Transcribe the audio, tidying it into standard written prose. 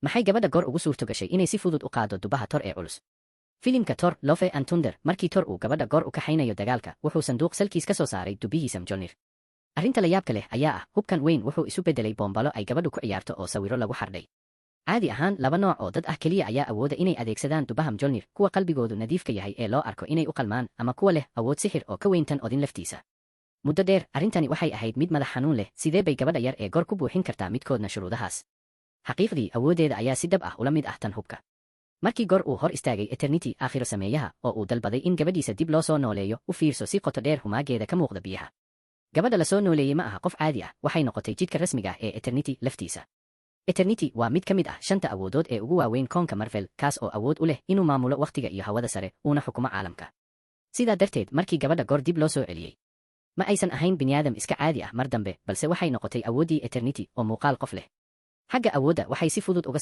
Maxay gabadha Gorr ugu suurto gashay inay si fudud u qaado dubaha Thor ee culus? Filimka Thor: Love and Thunder, markii Thor uu gabadha Gorr u kaxaynayo dagaalka, wuxuu sanduuq salkiis ka soo saaray dubihiisa Mjolnir. Arrinta la yaabka leh ayaa ah, hubkan weyn wuxuu isu beddelay boombalo ay gabadhu ku ciyaarto oo sawiro lagu xardhay. Caadi ahaan, laba nooc oo dad ah keliya ayaa awooda inay adeegsadaan dubaha Mjolnir: kuwa qalbigoodu nadiifka yahay ee loo arko inay u qalmaan, ama kuwa leh awood sixir oo ka weyn tan Odin laftiisa. Muddo dheer, arrintani waxay ahayd mid madax xanuun leh: sidee bay gabadha yar ee Gorr ku buuxin kartaa midkoodna shuruudahaas? Xaqiiqdii, awooddeeda ayaa si dhab ah ula mid ah tan hubka. Markii Gorr uu hor istaagay Eternity, aakhiro sameeyaha, oo uu dalbaday in gabadhiisa dib loo soo nooleeyo, u fiirso si qoto dheer humaageeda ka muuqda biyaha. Gabadha la soo nooleeyey ma aha qof caadi ah, waxay noqotay jidhka rasmiga ah ee Eternity laftiisa. Eternity waa mid ka mid ah shanta awoodood ee ugu waaweyn koonka Marvel, kaas oo awood u leh inuu maamulo wakhtiga iyo hawada sare, uuna xukumo caalamka. Sidaa darteed, markii gabadha Gorr dib loo soo celiyey, ma aysan ahayn biniaadam iska caadi ah mar dambe, balse waxay noqotay awooddii Eternity oo muuqaal qof leh. Xagga awoodda, waxay si fudud uga